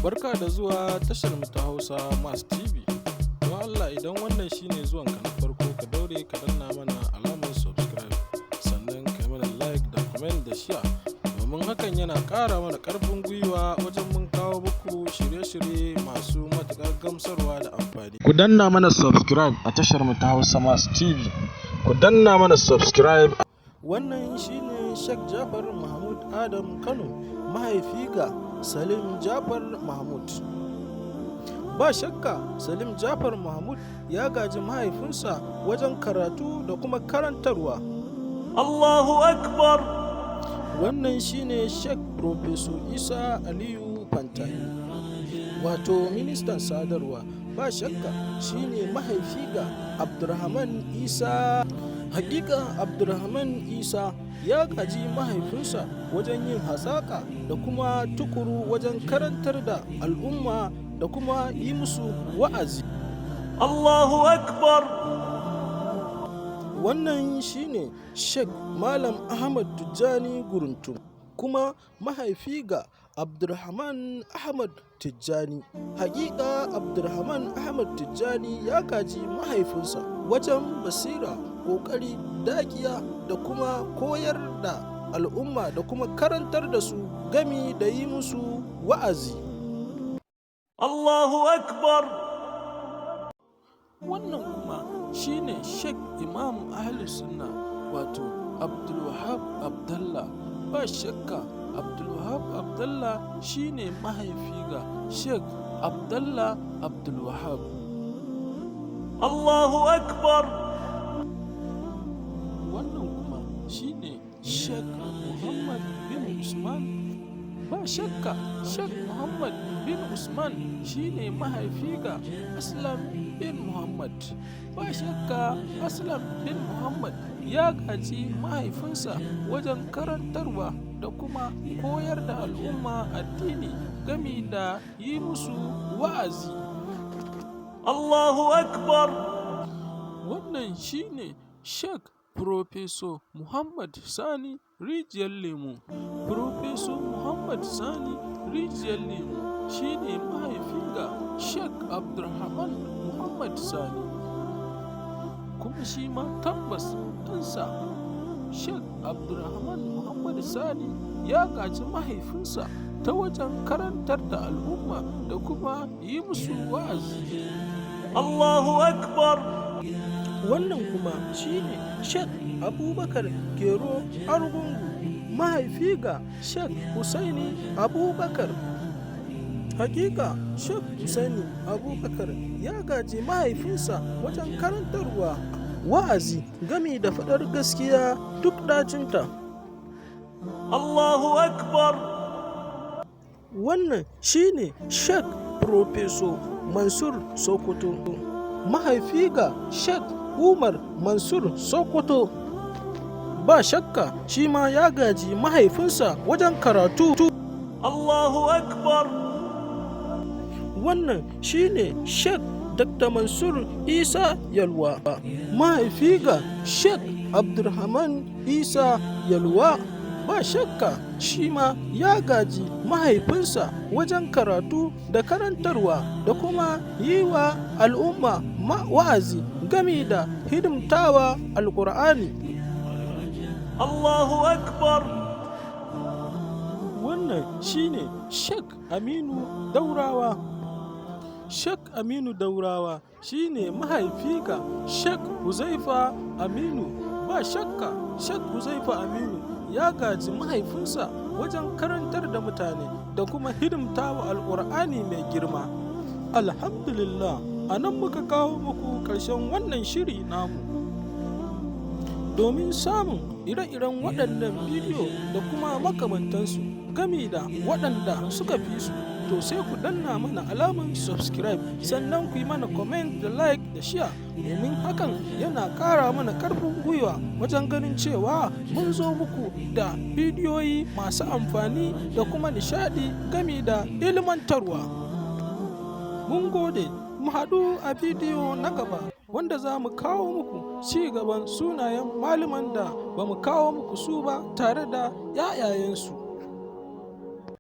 Barka da zuwa tashar mu ta Hausa Mass TV. Don Allah, idan wannan shine zuwanka na farko, ka daure ka danna mana alamar subscribe, sannan ka yi mana like da comment da share, domin hakan yana ƙara mana ƙarfin gwiwa wajen mun kawo muku shirye-shirye masu matuƙar gamsarwa da amfani. Ku danna mana subscribe a tashar mu ta Hausa Mass TV. Ku danna mana subscribe. Wannan shine Sheikh Jafar Mahmud Adam Kano, mahaifi ga Salim Jafar Mahmud. Ba shakka, Salim Jafar Mahmud ya gaji mahaifinsa wajen karatu da kuma karantarwa. Allahu Akbar. Wannan shine Sheikh Professor Isa Aliyu Pantami, wato ministan sadarwa. Ba shakka, shine mahaifi ga Abdulrahman Isa. Hakika, Abdulrahman Isa ya gaji mahaifinsa wajen yin hazaƙa da kuma tukuru wajen karantar da al'umma da kuma yi musu wa'azi. Allahu Akbar. Wannan shine Sheikh Malam Ahmad Tijjani Guruntum, kuma mahaifi ga Abdulrahman Ahmad Tijjani. Hakika, Abdulrahman Ahmad Tijjani ya gaji mahaifinsa wajen basira, ƙoƙari, dagiya da kuma koyar da al'umma da kuma karantar da su, gami da yi musu wa'azi. Allahu Akbar. Wannan kuma shine Sheikh Imam Ahlus Sunna, wato Abdulwahab Abdallah. Ba shakka, Abdulwahab Abdallah shine mahaifi ga Sheikh Abdallah Abdulwahab. Allahu Akbar. Wannan kuma shine Sheikh Muhammad bin Usman. Ba shakka, Sheikh Muhammad bin Usman shine mahaifi ga Aslam bin Muhammad. Ba shakka, Aslam bin Muhammad ya gaji mahaifinsa wajen karantarwa da kuma koyar da al'umma addini, gami da yi musu wa'azi. Allahu Akbar. Wannan shine Sheikh Professor Muhammad Sani Rijiyar Lemo. Professor Muhammad Sani Rijiyar Lemo shine mahaifi ga Sheikh Abdulrahman Muhammad Sani. Kuma shi ma tabbas ɗansa Sheikh Abdulrahman Muhammad Sani ya gaji mahaifinsa ta wajen karantar da al'umma da kuma yi musu wa'azi. Allahu Akbar. Wannan kuma shine Sheikh Abubakar Gero Argungu, mahaifi ga Sheikh Hussaini Abubakar. Hakika, Sheikh Hussaini Abubakar ya gaji mahaifinsa wajen karantarwa, wa'azi, gami da faɗar gaskiya duk ɗacinta. Allahu Akbar. Wannan shine Sheikh Professor Mansur Sokoto, mahaifi ga Sheikh Umar Mansur Sokoto. Ba shakka, shi ma ya gaji mahaifinsa wajen karatu. Allahu Akbar. Wannan shine Sheikh Dr. Mansur Isa Yalwa, mahaifi ga Sheikh Abdulrahman Isa Yalwa. Ba shakka, shi ma ya gaji mahaifinsa wajen karatu da karantarwa da kuma yi wa al'umma wa'azi, gami da hidimtawa Alƙur'ani. Allahu Akbar. Wannan shine Sheikh Aminu Daurawa. Sheikh Aminu Daurawa shine mahaifi ga Sheikh Huzaifa Aminu. Ba shakka, Sheikh Huzaifa Aminu ya gaji mahaifinsa wajen karantar da mutane da kuma hidimtawa Alƙur'ani mai girma. Alhamdulillah, a nan muka kawo muku ƙarshen wannan shiri namu. Domin samun ire-iren waɗannan bidiyo da kuma makamantansu, gami da waɗanda suka fi su, to sai ku danna mana alamar subscribe, sannan ku yi mana comment da like da share, domin hakan yana ƙara mana ƙarfin gwiwa wajen ganin cewa mun zo muku da bidiyoyi masu amfani da kuma nishaɗi, gami da ilmantarwa. Mun gode, mu haɗu a bidiyo na gaba, wanda za mu kawo muku ci gaban sunayen malaman da ba mu kawo muku su ba, tare da 'ya'yayensu.